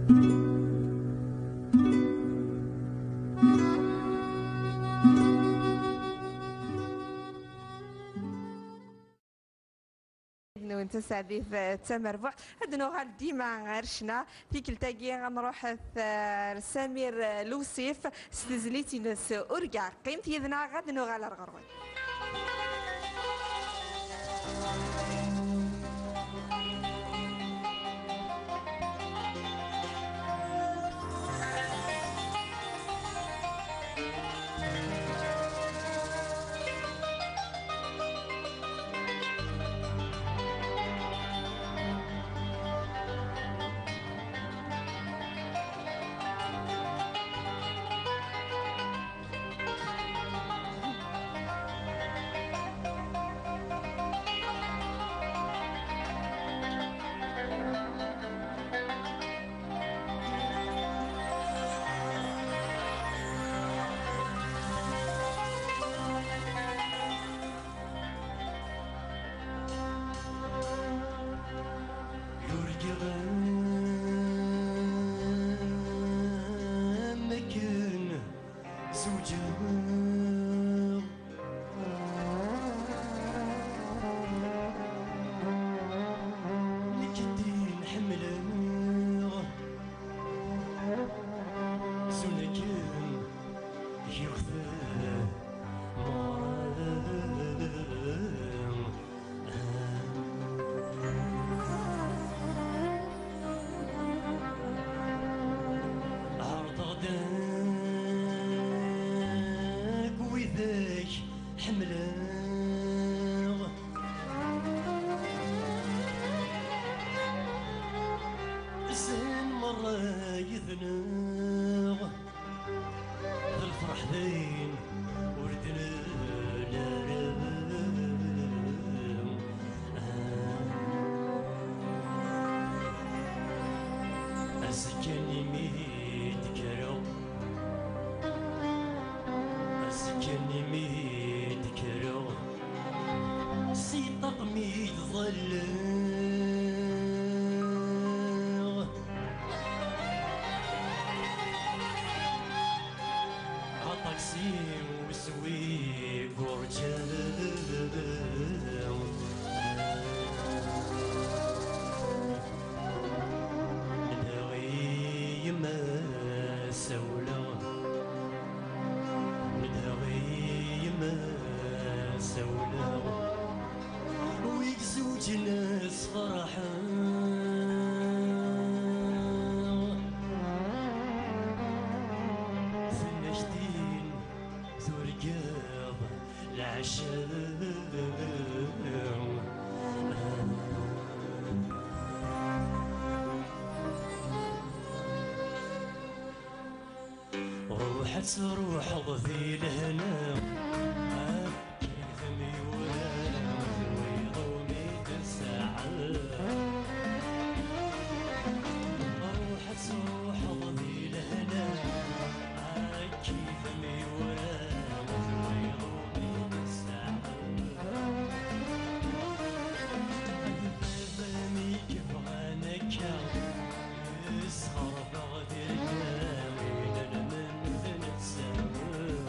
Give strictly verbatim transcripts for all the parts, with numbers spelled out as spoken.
Nwen taseɛdit, eh, d tamerbuḥt. Ad nuɣal dima ar ccna. Tikkelt-agi ad nruḥet, eh, ar Samir, eh, Lewsif s tezlit-ines Urgaɣ. Qqimet yid-neɣ, ad nuɣal ar ɣer-wen. Yurga am akken zewǧeɣ. Nekk din ḥemmleɣ. Zun akken yiwet. Ɛerḍeɣ-d akk widak ḥemmleɣ. Zhan merra yid-neɣ. D lferḥ dayen ur d-nala ara. Azekka-nni mi d-kkreɣ, azekka-nni mi d-kkreɣ, si ṭṭaq mi d-ḍalleɣ. Aṭaksi uswig urǧan. Nedheɣ i yemma sawleɣ. Nedheɣ i yemma sawleɣ. Wid zewǧen sferḥen. Tenna-k-tin turgaḍ lɛecc. Ruḥ ad truḥeḍ di lehna. Akken temyura d wiḍ umi d-tsaɛed. Ruḥ ad truḥeḍ di lehna. Akken temyura d wiḍ umi d-tsaɛed. Baba mi yebɣan akka. Sxerbeɣ di lgawin lmend nettaweɣ.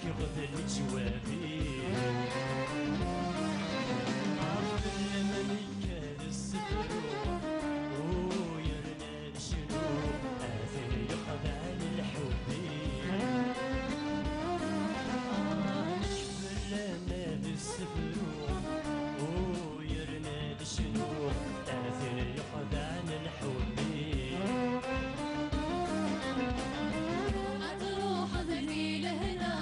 Yuɣ d leǧwabi. Ɣef lem nekker ssefru, u yerna d cnu, a tin yuxdan lḥubbi. Nekk fell-am ad ssefru, u yerna d cnu, a tin yuxdan lḥubbi. Ad truḥeḍ di lehna,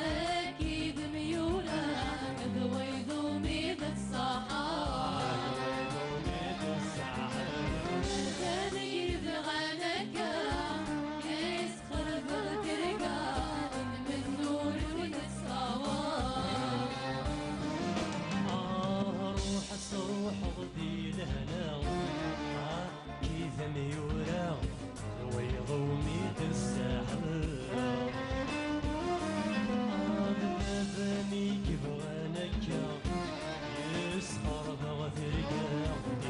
akked myura, d waydum i d ṣṣaḥa. Atan yebɣan akka, yesxerbeɣ tirga, n mennur i d-tessawaḍ. Ah, ruḥ, truḥeḍ di lehna, ah, Kif myura, d wayeḍ umi d-ssaḥel. D baba-m i yebɣan akka, yesxerbeɣ tirga,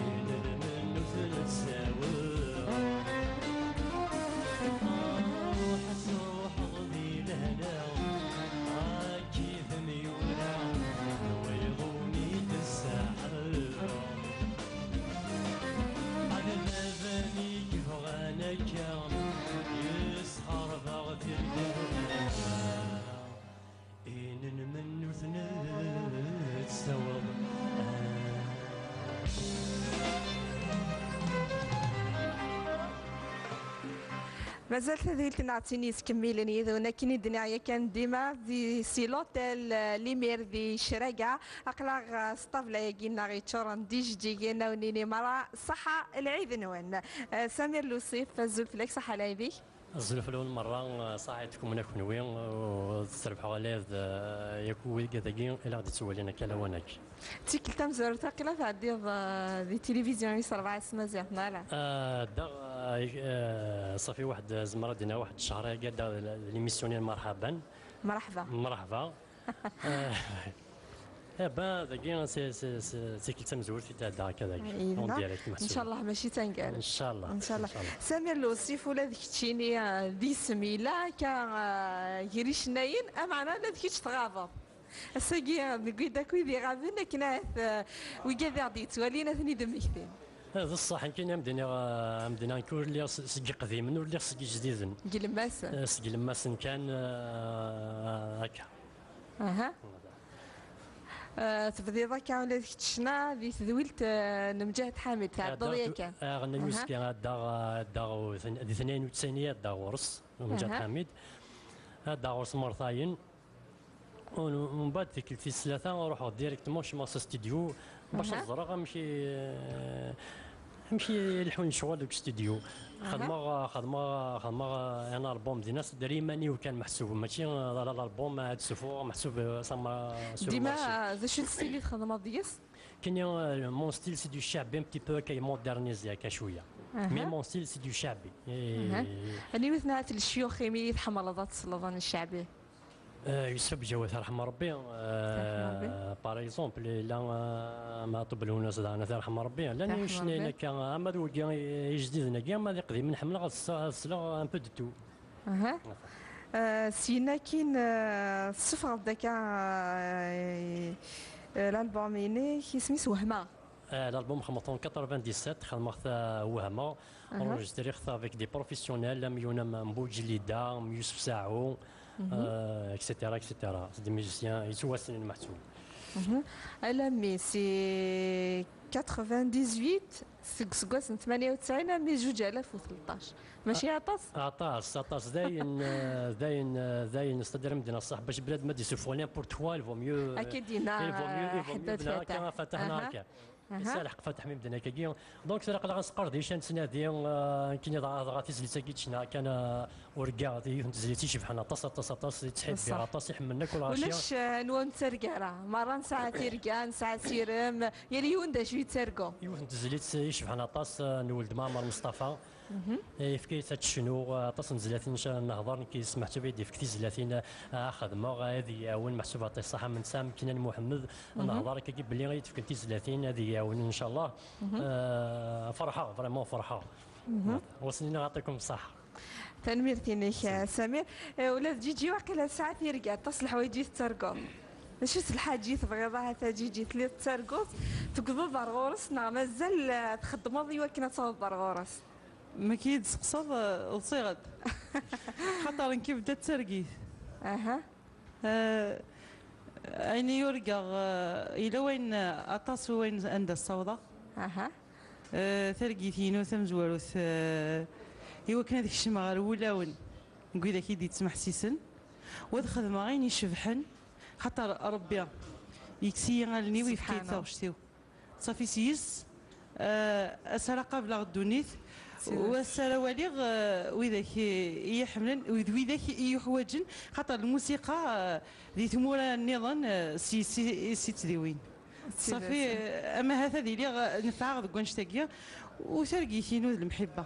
inelmen ur ten-ttaweɣ. Ruḥ, truḥeḍ di lehna, kif myura, d wayeḍ umi d-ssaḥel. Ad baba-m i yebɣan akka, yesxerbeɣ tirga, inelmen ur ten-ttaweɣ. Mazal tadrilt-nneɣ d tin yettkemmilen yid-wen, akken i d-nniɣ yakan dima di, si l'hôtel, euh, Limir di Ccraga. Aql-aɣ, euh, s ṭṭabla-agi-nneɣ yeččuren d ijeǧǧigen, a wen-nini merra ṣaḥa lɛid-nwen. Euh, Samir Lusif, azul fell-ak, ṣaḥa lɛid-ik. Azul fell-awen merra, ṣaḥa lɛid-nwen a kunwi, u trebḥeḍ a lɛid, euh, yakk wigad-agi i la ɣ-d-yettwalin akka lawan-agi. Tikkelt tamezwarut, aql-aɣ tɛeddiḍ, euh, di tilivizyu-is rebɛa s tmaziɣt, neɣ ala? Ah, ddaɣ, ah, ah, ṣafi waḥed, zemreɣ ad d-iniɣ waḥed ccehṛ-agi, ddaɣ d l'émission n Merḥaban. Merḥba. Merḥba. Ah, eh ben, dagi, c'est, c'est, c'est, d tikkelt tamezwarut i d-ɛeddaɣ akka dagi, en direct, meḥsub. Incallah, mačči d taneggarut. Incallah. Incallah. Incallah. Samir Lusif, ula d keččini, ah, d isem yella akka, ah, gar icennayen, ameɛna ula d kečč tɣabeḍ. Ass-agi, deg wid akk i d-iɣaben, akken ahat, eh, wigad i ɣ-d-yettwalin, ad ten-id-mmektin. Eh, d ṣṣeḥ, nekkini am d-iniɣ, eh, am d-iniɣ, nekk ur lliɣ s-, seg iqdimen, ur lliɣ seg ijdiden. Deg ilemmasen. Eh, seg ilemmasen kan, eh, akka. Aha. Eh, tebdiḍ akka ula d kečč ccna di tedwilt, eh, n Mǧahed Ḥamid, tɛeddaḍ yakan. Aɣenna Yuski, ɛeddaɣ, ɛeddaɣ di tnayen u tesɛin, ɛeddaɣ ɣur-s, Mǧahed Ḥamid. Ɛeddaɣ ɣur-s mertayen. Mbeɛd tikkelt tis tlata ruḥeɣ directement kecmeɣ s studio bac ad ẓreɣ amek i, amek i leḥḥun lecɣal deg studio. Xedmeɣ, xedmeɣ, xedmeɣ un album dinna, c'est-à-dire iman-iw kan meḥsub, mačči, euh, l'album ad sufuɣ meḥsub, euh, ça m'a sur le marché. Dima, euh, d acu n style i txedmeḍ deg-s? Kini, euh, mon style c'est du ccɛbi, un petit peu akka, modernisé akka cwiya. Mais mon style c'est du ccɛbi. Aniwi-ten ahat lecyux imi i tḥemmleḍ ad tesleḍ n ccɛbi? Eh, Yusef Bǧawat, yerḥem Rebbi. Eh, par exemple, yella, eh, Maɛṭub Lwennas daɣen, yerḥem Rebbi. Llan yicennayen akka, ama d wigi ijdiden-agi, ama d iqdimen, ḥemmleɣ ad s-, ad sleɣ un peu de tout. Aha. Eh, syin akkin, eh, tessufɣeḍ-d akka, eh, eh, l'album-inek, isem-is Wehmeɣ. Eh, l'album xedmeɣ-t en quatre-vingt-dix-sept, xedmeɣ-t, eh, Wehmeɣ. Enregistriɣ-t avec des professionnels, am Yuna, am Boujelida, am Yousef Saou, euh, et cetera, et cetera. C'est des musiciens yettwassnen meḥsub. Alammi si quatre-vingt-dix-huit, seg useggas n tmanya u tesɛin armi zuǧ alaf u tleṭṭac. Mačči aṭas? Aṭas, aṭas. Dayen, euh, dayen, euh, dayen, c'est-à-dire, medden ṣṣeḥ, bac bnadem ad d-isufeɣ n'importe quoi, il vaut mieux, euh, akka d-yenna, il vaud mieux, il vaut mieux bnadem akka, Fatah neɣ akka. Yesɛa lḥeqq Fatḥ mi medden akkagi. Donc, tura aql-aɣ nesqerdec, ad nettnadi, euh, nekkini dɣa, dɣa tizlit-agi d ccna kan, euh, urgaɣ, d yiwet n tezlit icebḥen aṭas, aṭas, aṭas, i ttḥibbiɣ aṭas, i ḥemmlen akk lɣaci. Ulac, euh, anwa ur nettargu ara. Merra nesɛa tirga, nesɛa asirem, yal yiwen d acu yettargu. Yiwet n tezlit icebḥen aṭas, euh, n weltma Ɛmer Mustafa. Yefka-yi-tt ad tecnu, aṭas n tezlatin nehḍer nekk yis-s, meḥsub ad d-yefk tizlatin, ad xedmeɣ, ad iyi-iɛawen meḥsub aṭas ṣṣaḥa, am netta, am Kinan Muḥemmed, nehḍer akkagi belli ad yi-d-fken tizlatin, ad iyi-iɛawen ncallah. Eh, ferḥeɣ, vraiment ferḥeɣ. Wa sen-iniɣ aṭikum ṣṣaḥa. Tanemmirt-inek, a Samir. Eh, ula d Ǧiǧi waqila tesɛa tirga, aṭas n leḥwayeǧ i tettarguḍ. D acu-tt lḥaǧa i tebɣiḍ ahat a Ǧiǧi, telliḍ tettarguḍ, tewwḍeḍ ar ɣur-s, neɣ mazal, eh, txeddmeḍ i wakken ad tawḍeḍ ar ɣur-s? Ma k-iyi-d-tesqsaḍ, eh, ḍsiɣ-d. Xaṭer nekk yebda d targit. Aha. Eh, ayen i urgaɣ, eh, yella wayen, eh, aṭas n wayen anda ssawḍeɣ. Aha. Eh, targit-inu tamezwarut, eh, i wakken ad kecmeɣ ɣer wulawen n widak i d-yettmeḥsisen, u ad xedmeɣ ayen icebḥen, xaṭer Rebbi yekkes-iyi allen-iw, yefka-yi-d taɣect-iw. Ṣafi s yis, eh, ass ara qableɣ ddunit, u ass ara waliɣ, eh, widak i, i yi-ḥemmlen, u d widak i yi-uḥwaǧen, xaṭer lmusiqa, eh, di tmura nniḍen, eh, s yis i, i s-ittdiwin. Ṣafi, eh, ama ahat ad iliɣ, eh, nefɛeɣ deg wannect-agi, u targit-inu d lemḥibba.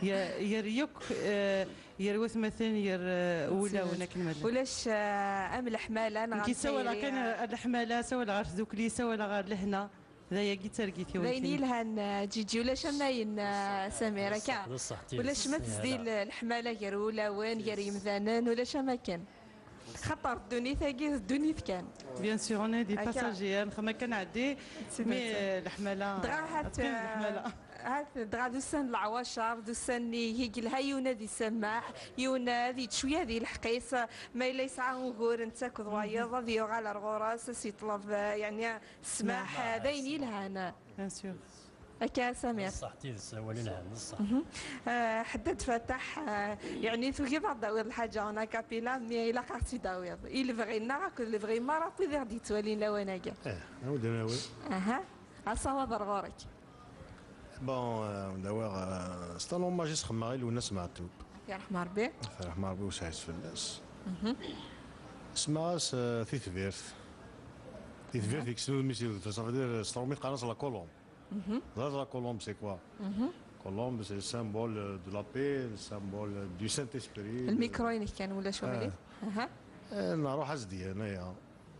Gar, gar yakk, eh, gar watmaten, gar, eh, wulawen akken ma llan. Ulac, eh, am leḥmala neɣ am tayri, kan, eh, leḥmala, sawaleɣ ɣer tdukli, sawaleɣ ɣer lehna. D ayagi d targit-iw. D ayen yelhan, eh, Ǧiǧi, ulac am ayen, eh, Samir, akka. D ṣṣeḥ, d ṣṣeḥ, d ṣṣeḥ. Ulac ma tezdi leḥmala gar wulawen, gar yemdanen, ulac am akken. Xaṭer ddunit-agi d ddunit kan. Bien sûr, on est des passagers, nexdem akken nɛeddi, mais, euh, leḥmala, dɣa hat, leḥmala. Hat, dɣa d ussan n leɛwacer, d ussan nnig i yelha yiwen ad isammeḥ, yiwen ad yečč cwiya di lḥeqq-is, ma yella yesɛa ugur netta akked wayeḍ, ad yuɣal ar ɣur-s, ad s-yeṭleb, eh, yeɛni, ssmaḥ, eh, d ayen yelhan. Bien sûr. Akka a Samir. D ṣṣeḥ, d tidet, awal yelhan, d ṣṣeḥ. Mhm. Eh, Ḥeddad Fataḥ, eh, yeɛni tugiḍ ad d-tawiḍ lḥaǧa en a cappella, mais ilaq ad ɣ-tt-id-tawiḍ. I lebɣi-nneɣ akked lebɣi merra n wid i ɣ-d-yettwalin lawan-agi. Eh, ad wen-d-nawi. Aha. Asawaḍ ar ɣur-k. Bon, eh, ad wen-d-awiɣ, eh, c'est un hommage i s-xedmeɣ i Lwennas Meɛtub. Ad t-yerḥem Rebbi. Ad t-yerḥem Rebbi u yesɛa-t fell-as. Mhm. Semmaɣ-as, eh, Titbirt. Titbirt i yesnudem s yudef, ça veut dire, s tṛumit qqaren-as la colombe. Mhm. Ẓriḍ la colombe, c'est quoi? Mhm. Colombe, c'est le symbole de la paix, le symbole du Saint-Esprit. Lmikru-inek kan, ulac aɣilif. Ah. Aha. Eh, nruḥ-as-d yan, aya.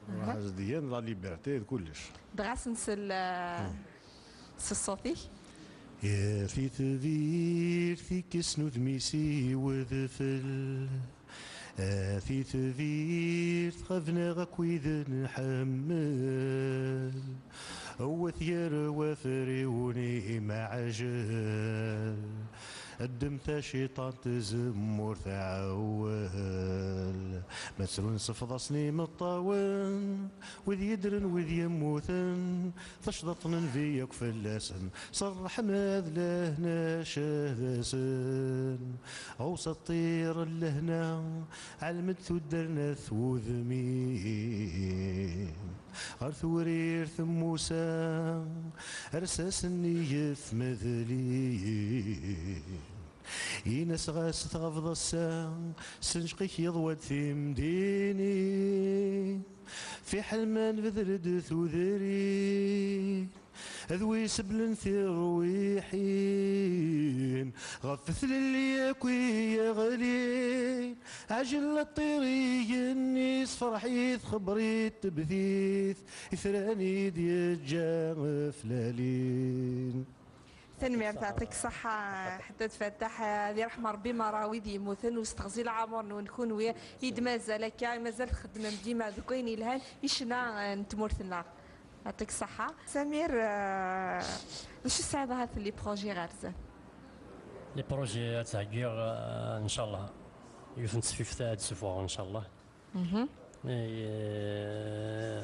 Nruḥ-as-d yan, la liberté, d kullec. Dɣa ad s-nsel, eh, s ṣṣut-ik. Yir titbirt i yesnudem s yudef, a titbirt ɣef-neɣ akk i d-nḥemmel, wwet gar wafriwen imeɛjel, ddem taciṭant tzemmurt ɛewwel, ma ttrun sefḍasen imeṭṭawen, wid yeddren wid yemmuten, tecḍaṭ n Nnbi akk fell-asen, s ṛṛeḥma d lehna cehd-asen. Awsaṭir n lehna, ɛelm-d tuddar n at wudem-im. Ɣer Tewrirt n Musa, rrṣaṣ-nni yef medlin. Ini-as ɣas tɣabḍ ass-a, s nnceq-ik yeḍwa-d timdinin. Fiḥel ma nbedder-d tudrin, d wi seblen tirwiḥin, ɣef tlelli akk i yeɣlin. Ɛjel a ṭṭir igenni, sferḥ-it, xebber-it, tebdit, itran i d-yeǧǧa flalin. Tanemmirt, yeɛṭik ṣṣeḥḥa, Ḥeddad Fattaḥ, ad iṛḥem Ṛebbi meṛṛa wid yemmuten, u yesteɣzi leɛmeṛ-nwen kunwi i d-mazal akka, i mazal txeddmem dima deg wayen yelhan i ccna, eh, n tmurt-nneɣ. Yeɛṭik ṣṣeḥḥa. Samir, eh, d acu tesɛiḍ ahat les projets ɣer zdat? Les projets ad ttɛeggiɣ, eh, ncallah. Yiwet n tesfift ad d-ssuffɣeɣ, ncallah. Mhm. Eh,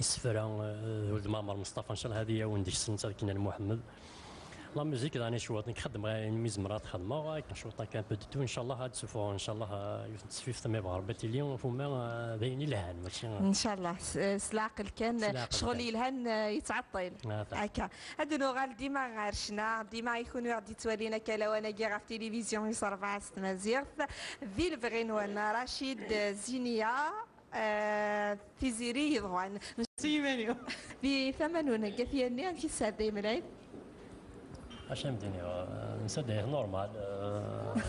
isefra, eh, d Uled Mɛemmer Mustafa, ncallah ad iyi-awin deg-sen, netta d Kinan Muḥemmed. La musique, daɣen cwiṭ, nekk xeddmeɣ ayen mi zemreɣ ad xedmeɣ, akken cwiṭ akka un peu de tout, ncallah ad d-ssuffɣeɣ, ncallah, eh, yiwet n tesfift, ma yebɣa Rebbi ad tili, ɣef wuma, eh, d ayen ilhan, mačči, eh. Ncallah, s, s leɛqel kan, s leɛqel ccɣel kan. Yelhan, eh, yettɛeṭṭil. Ah, ta. Akka. Ad nuɣal dima ɣer ccna, dima i kunwi ɣ-d-yettwalin akka lawan-agi ɣef tilivizyu wis ṛebɛa s tmaziɣt, di lebɣi-nwen, Racid, Zinia, eh, Tiziri Yeḍwan. Si yiman-iw. Di tama-nwen, At Yanni, amek i tesɛeddayem lɛid? Acu am d-iniɣ, eh, nesɛedday-it normal, eh,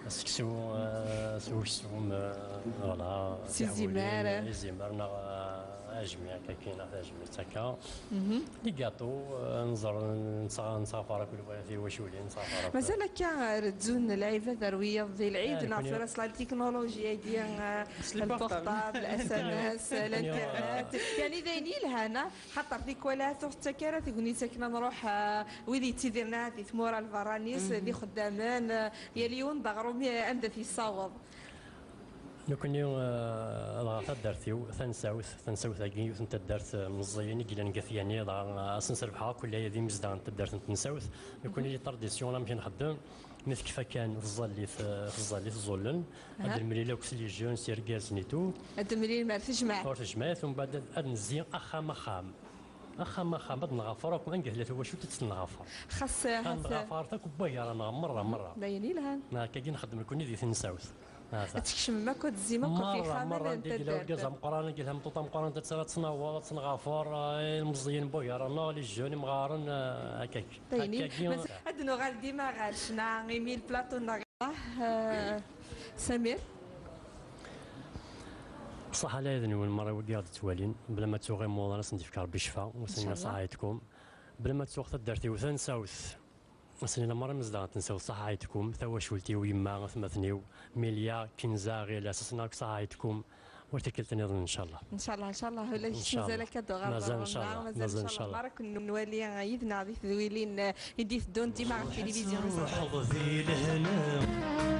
seksu, eh, s uksum, eh, voilà, s izimer. Tiḥwilin, izimer, neɣ, eh, Ajmi akka kina tajmilt akka. Di gaṭu, eh, nẓer, nettɣ-, nettɣafar akk lwayat i waculin, nettɣafar akk. Mazal akka rezzun lɛibad ar wiyaḍ di lɛid, neɣ tura s la technologie-agi, eh, lportable, S M S, l'internet. Yani d ayen yelhan, ah, xaṭer tikwal tuɣ tettak ara tegnit akken ad nruḥ, eh, wid yettidiren ahat di tmura lberranis, d ixeddamen, eh, yal yiwen d aɣrum, eh, anda t-yessaweḍ. Nekkni, eh, dɣa taddart-iw, tansawt, tansawt-agi, yiwet n taddart, eh, meẓẓiyen i yellan deg At Yanni, dɣa, eh, ad sen-srebḥeɣ akk aya d imezdaɣ n taddart n tensawt. Nekkni, tradition, amek i nxeddem, mi tekfa kan tẓallit, eh, tẓallit ẓullen, ad nemlil akk s les jeunes, s yergazen et tout. Ad nemlil mer tejmaɛt. Ur tejmaɛt, umbeɛd ad, ad nezzi axxam, axxam. Axxam, axxam, ad nɣafar akk, anga tella tawacult ad tt-nɣafar. Xas, eh, ad nɣafar akk wayar-nneɣ merra, merra. D ayen yelhan. Akkagi nxeddem nekkni di tensawt. Ad tkecmem akk, ad tezzim akk ɣef yixxamen n taddart. Merra, merra, anda yella urgaz ameqqran, anda yella tameṭṭut tameqqrant, ad tt-, ad tt-naweḍ, ad tt-nɣafar, eh, ilmeẓyen n wayar-nneɣ, les jeunes, imɣaren, eh, akkagi. Akkagi. Ad nuɣal dima ɣer ccna, imi le plateau-nneɣ, eh, Samir. Ṣaḥa lɛid-nwen merra wigi i ɣ-d-ttwalin, bla ma ttuɣ imuḍan ad sen-d-yefk Rebbi ccfa, wa sen-nniɣ ṣaḥa yetkum. Bla ma ttuɣ taddart-iw tansawt. Ass-nni lemmer am zedɣent nsaw ṣaḥa yetkum, tawacult-iw, yemma, atmaten-iw, Milya, Kinza, Ɣilas, ass-nni akk ṣaḥa yetkum, war tikkelt nniḍen, ncallah. Ncallah, ncallah, ula d kečč mazal akka d-uɣaleḍ. Mazal, ncallah, mazal, ncallah. Mazal, ncallah. Barak nwali yid-neɣ di tedwilin, eh, i d-iteddun dima ɣef tilivizyu. Truḥeḍ di lehna.